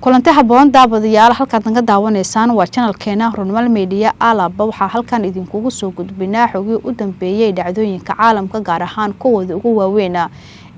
Kulanti haboon daawadayaal, halkaad naga daawanaysaan waa channelkeena Runmal Media. Alaba waxaa halkan idinkugu soo gudbinaa xogii u dambeeyay dhacdooyinka caalamka, gaar ahaan kuwooda ugu waaweyna.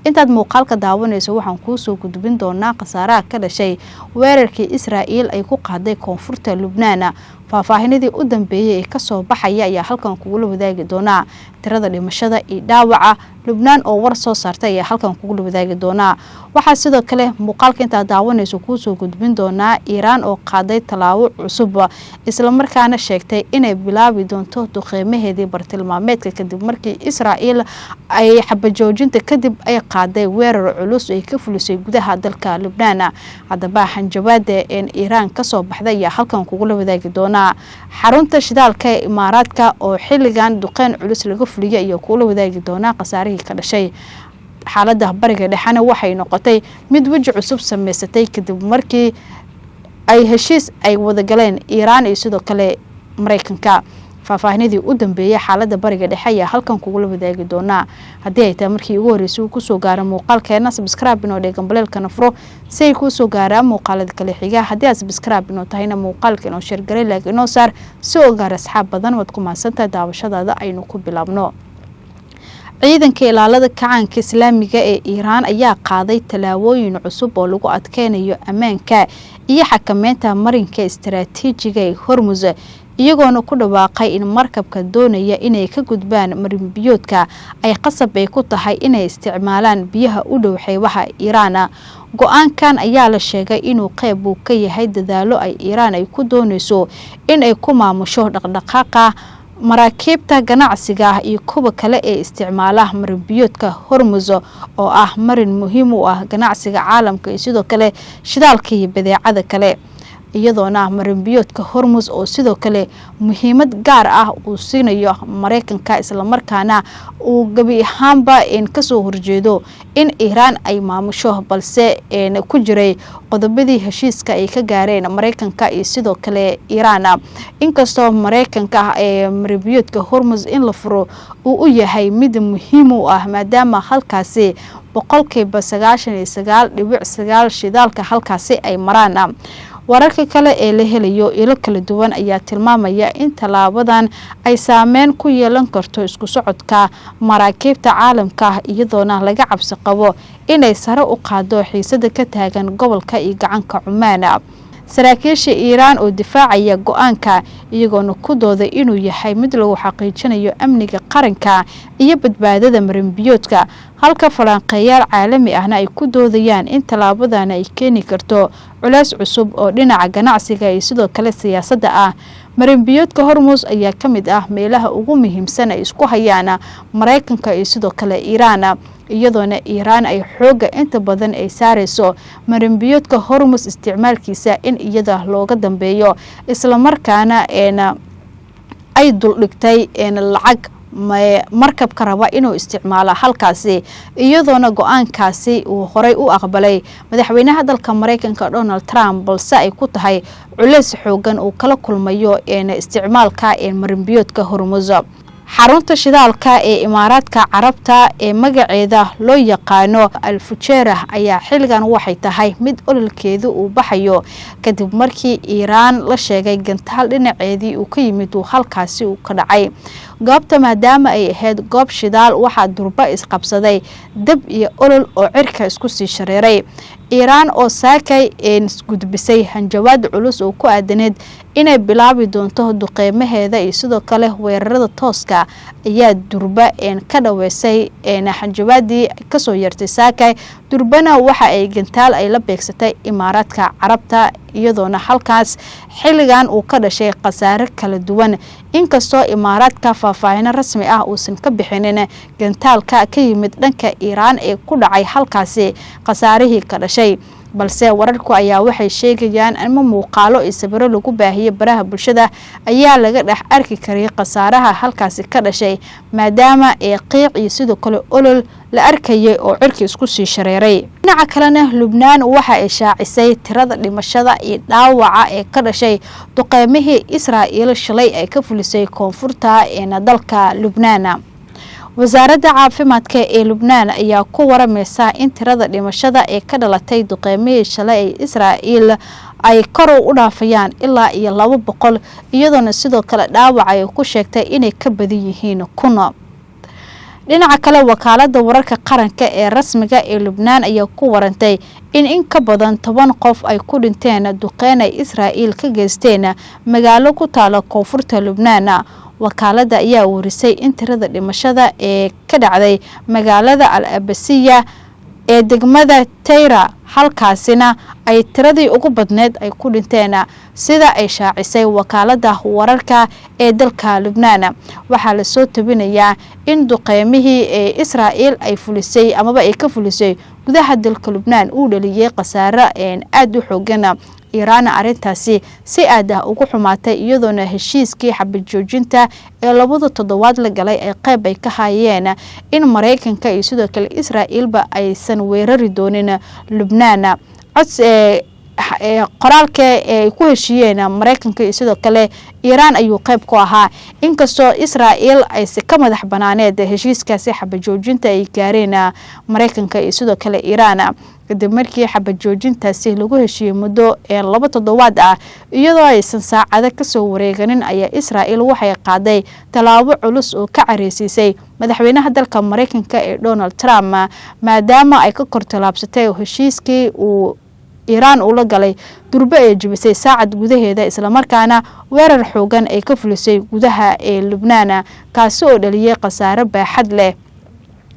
Intaad muuqaalka daawanayso waxaan kuu soo gudbin doonaa khasaaraha ka dhashay weerarkii Israa'iil ay ku qaaday koonfurta Lubnaan. Faahfaahinadii u dambeeyay ee kasoo baxaya ayaa halkan kugula wadaagi doonaa. Tirada dhimashada iyo dhaawaca, Lubnaan oo war soo saartay ayaa halkan kugula wadaagi doonaa. Waxaa sidoo kale muuqaalka intaad daawanayso kuusoo gudbin doonaa Iiraan oo qaaday tallaabo cusub, islamarkaana sheegtay inay bilaabi doonto duqeymaheedii bartilmaameedka kadib markii Israa'iil ay xabajoojinta kadib ay qaaday weerar culus ay ka fulisay gudaha dalka Lubnaan. Haddaba hanjabaada een Iiraan kasoo baxday ayaa halkan kugula wadaagi doonaa. Xarunta shidaalka ee Imaaraadka oo xilligan duqeyn culus laga fuliyay ayaa kugula wadaagi doonaa khasaarihii ka dhashay. Xaaladda Bariga Dhexena waxay noqotay mid weji cusub sameysatay kadib markii ay heshiis ay wadagaleen Iiraan iyo sidoo kale Mareykanka. Faahfaahinadii u dambeeyay xaaladda Bariga Dhexe ayaa halkan kugula wadaagi doonaa. Haddii ay tahay markii ugu horreysay uu kusoo gaaro muuqaalkeena, subscribe inoo dhee, gambaleelkana furo si ay kuusoo gaaraan muuqaalada kale xiga. Haddii aad subscribe inoo tahayna, muuqaalka inoo share garay, like inoo saar si oo gaar asxaab badan. Waad ku mahadsantahay daawashadaada. Aynu ku bilaabno. Ciidanka Ilaalada Kacaanka Islaamiga ee Iiraan ayaa qaaday tallaabooyin cusub oo lagu adkeynayo ammaanka iyo xakameynta marinka istaraatiijiga ee Hormuz, iyagoona ku dhawaaqay in markabka doonaya inay ka gudbaan marinbiyoodka ay qasab ay ku tahay inay isticmaalaan biyaha u dhow xeebaha Iiraan. Go-aankan ayaa la sheegay inuu qeyb uu ka yahay dadaalo ay Iiraan ay ku dooneyso in ay ku maamusho dhaqdhaqaaqa maraakiibta ganacsiga ah iyo kuwa kale ee isticmaala marinbiyoodka Hormuz, oo ah marin muhiim u ah ganacsiga caalamka iyo sidoo kale shidaalka iyo badeecada kale, iyadoona marinbiyoodka Hormuz oo sidoo kale muhiimad gaar ah uu siinayo Mareykanka, islamarkaana uu gebi ahaanba kasoo horjeedo in Iiraan ay maamusho, balse ku jiray qodobadii heshiiska ay ka gaareen Mareykanka iyo sidoo kale Iiraan. Inkastoo Mareykanka ee marinbiyoodka Hormuz in la furo uu u yahay mid muhiim u ah, maadaama halkaasi 99.9% shidaalka halkaasi ay maraan. Wararka kale ee la helayo ilo kala duwan ayaa tilmaamaya in tallaabadan ay saameyn ku yeelan karto isku socodka maraakiibta caalamka, iyadoona laga cabsi qabo inay sare u qaado xiisada ka taagan gobolka iyo gacanka Cumaan. Saraakiisha Iiraan oo difaacaya go-aanka, iyagoona ku dooday inuu yahay mid lagu xaqiijinayo amniga qaranka iyo badbaadada marinbiyoodka, halka falanqeeyaal caalami ahna ay ku doodayaan in tallaabadan ay keeni karto culays cusub oo dhinaca ganacsiga iyo sidoo kale siyaasadda ah. Marinbiyoodka Hormuz ayaa ka mid ah meelaha ugu muhiimsan ay isku hayaan Mareykanka iyo sidoo kale Iiraan, iyadoona Iiraan ay xoogga inta badan ay saareyso marinbiyoodka Hormuz isticmaalkiisa in iyada looga dambeeyo, islamarkaana ay duldhigtay lacag markabka raba inuu isticmaalo halkaasi, iyadoona go-aankaasi uu horey u aqbalay madaxweynaha dalka Mareykanka Donald Trump, balse ay ku tahay culeys xoogan uu kala kulmayo isticmaalka marinbiyoodka Hormuz. Xarunta shidaalka ee Imaaraadka Carabta ee magaceeda loo yaqaano Al-Fujeerah ayaa xilligan waxay tahay mid ololkeedu uu baxayo kadib markii Iiraan la sheegay gantaal dhinaceedii uu ka yimid uu halkaasi uu ka dhacay goobta. Maadaama ay ahayd goob shidaal, waxaa durba isqabsaday dab iyo olol oo cirka isku sii shareeray. Iiraan oo saakay gudbisay hanjabaad culus oo ku aadaneed inay bilaabi doonto duqeymaheeda iyo sidoo kale weerarada tooska ayaa durba ka dhaweysay hanjabaadii kasoo yeertay saakay. Durbana waxa ay gantaal ay la beegsatay Imaaraadka Carabta, iyadoona halkaas xilligan uu ka dhashay khasaare kala duwan, inkastoo Imaaraadka faahfaahino rasmi ah uusan ka bixinin gantaalka ka yimid dhanka Iiraan ee ku dhacay halkaasi khasaarihii ka dhashay. Balse wararku ayaa waxay sheegayaan ama muuqaalo iyo sawiro lagu baahiyey baraha bulshada ayaa laga dhex arki karay khasaaraha halkaasi ka dhashay, maadaama ee qiiq iyo sidoo kale olol la arkayay oo cirka isku sii shareeray. Dhinaca kalena, Lubnaan waxa ay shaacisay tirada dhimashada iyo dhaawaca ee ka dhashay duqeymihii Israa'iil shalay ay ka fulisay koonfurta dalka Lubnaan. Wasaaradda caafimaadka ee Lubnaan ayaa ku waramaysa in tirada dhimashada ee ka dhalatay duqeymihii shalay ee Israa'iil ay kor u dhaafayaan ilaa iyo 200, iyadoona sidoo kale dhaawac ay ku sheegtay inay ka badan yihiin 1000. Dhinaca kale, wakaalada wararka qaranka ee rasmiga ee Lubnaan ayaa ku warantay in ka badan 10 qof ay ku dhinteen duqeyn ay Israa'iil ka geysteen magaalo ku taala koonfurta Lubnaan. Wakaalada ayaa warisay in tirada dhimashada ee ka dhacday magaalada Al Abasiya ee degmada Tayra, halkaasina ay tiradii ugu badneed ay ku dhinteen, sida ay shaacisay wakaalada wararka ee dalka Lubnaan. Waxaa lasoo tabinayaa in duqeymihii ee Israa'iil ay fulisay amaba ay ka fulisay gudaha dalka Lubnaan uu dhaliyay khasaare aada u xoogan. Iiraan arrintaasi si aad ah ugu xumaatay, iyadoona heshiiskii xabad joojinta ee labada toddobaad la galay ay qayb ay ka hayeen in Maraykanka iyo sidoo kale Israa'iilba aysan weerari doonin Lubnaan. Cods qoraalka ay ku heshiiyeen Maraykanka iyo sidoo kale Iiraan ayuu qayb ku ahaa, inkastoo Israa'iil ayse ka madax banaaneed heshiiskaasi xabad joojinta ay gaareen Maraykanka iyo sidoo kale Iiraan. Kadib markii xabad joojintaasi lagu heshiiyey muddo 2 toddobaad ah, iyadoo aysan saacado kasoo wareeganin, ayaa Israa'iil waxay qaaday tallaabo culus oo ka careysiisay madaxweynaha dalka Maraykanka ee Donald Trump, maadaama ay ka kor tallaabsatay heshiiskii uu Iiraan ula galay durbe ay jebisay saacad gudaheeda, islamarkaana weerar xoogan ay ka fulisay gudaha ee Lubnaan, kaasi oo dhaliyay khasaare baaxad leh.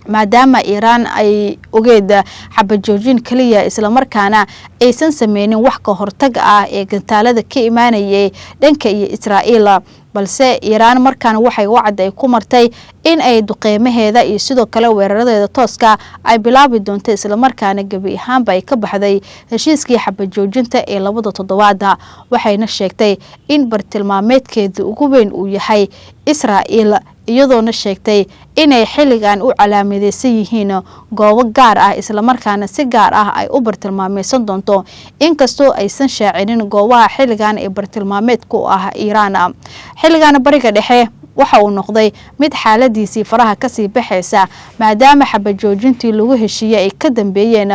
Maadaama Iiraan ay ogeed xabad joojin kaliya, islamarkaana aysan sameynin wax ka hortag ah ee gantaalada ka imaanayay dhanka iyo Israa'iil, balse Iiraan markaan waxay wacd ay ku martay in ay duqeymaheeda iyo sidoo kale weeraradeeda tooska ay bilaabi doonto, islamarkaana gebi ahaanba ay ka baxday heshiiskii xabad joojinta ee labada toddobaada. Waxayna sheegtay in bartilmaameedkeeda ugu weyn uu yahay Israa'iil, iyadoona sheegtay inay xilligan u calaamadeysan yihiin goobo gaar ah, islamarkaana si gaar ah ay u bartilmaameysan doonto, inkastoo aysan shaacinin goobaha xilligan ee bartilmaameedku ah Iiraan. Xilligan Bariga Dhexe waxa uu noqday mid xaaladiisii faraha kasii baxaysa, maadaama xabad joojintii lagu heshiiyey ay ka dambeeyeen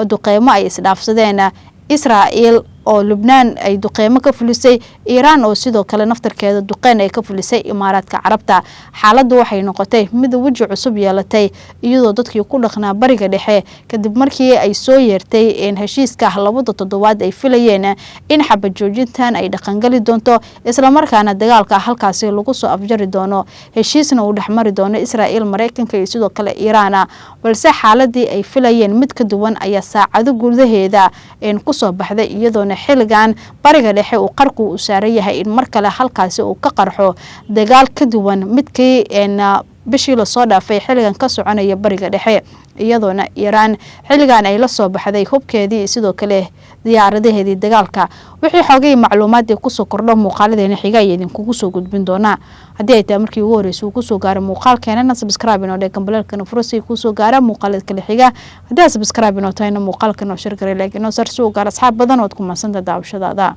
duqeymo ay isdhaafsadeen Israa'iil oo Lubnaan ay duqeymo ka fulisay, Iiraan oo sidoo kale naftarkeeda duqeyn ay ka fulisay Imaaraadka Carabta. Xaaladdu waxay noqotay mid weji cusub yeelatay, iyadoo dadkii ku dhaqnaa Bariga Dhexe kadib markii ay soo yeertay in heshiiska labada toddobaad ay filayeen in xabad joojintan ay dhaqangali doonto, islamarkaana dagaalka halkaasi lagu soo afjari doono, heshiisna uu dhexmari doono Israa'iil, Maraykanka iyo sidoo kale Iiraan. Balse xaaladii ay filayeen mid ka duwan ayaa saacado gudaheeda kusoo baxday, iyadoona xilligan Bariga Dhexe uu qarku u saaran yahay in mar kale halkaasi uu ka qarxo dagaal ka duwan midkii bishii lasoo dhaafay xilligan ka soconaya Bariga Dhexe, iyadoona Iiraan xilligan ay la soo baxday hubkeedii sidoo kale diyaaradaheedii dagaalka. Wixii xoogay macluumaadii kusoo kordho muuqaaladeena xiga ayaa idinkugu soo gudbin doonaa. Haddii ay tahay markii ugu horreysay uu kusoo gaaro muuqaalkeenana, subscribe inoo dheh, gambaleelkana furo si kusoo gaara muuqaalada kale xiga. Haddii aad subscribe inoo tahayna, muuqaalkan oo share garay, like inoo sar si uu gaaro asxaab badan. Ood ku madsanta daawashadaada.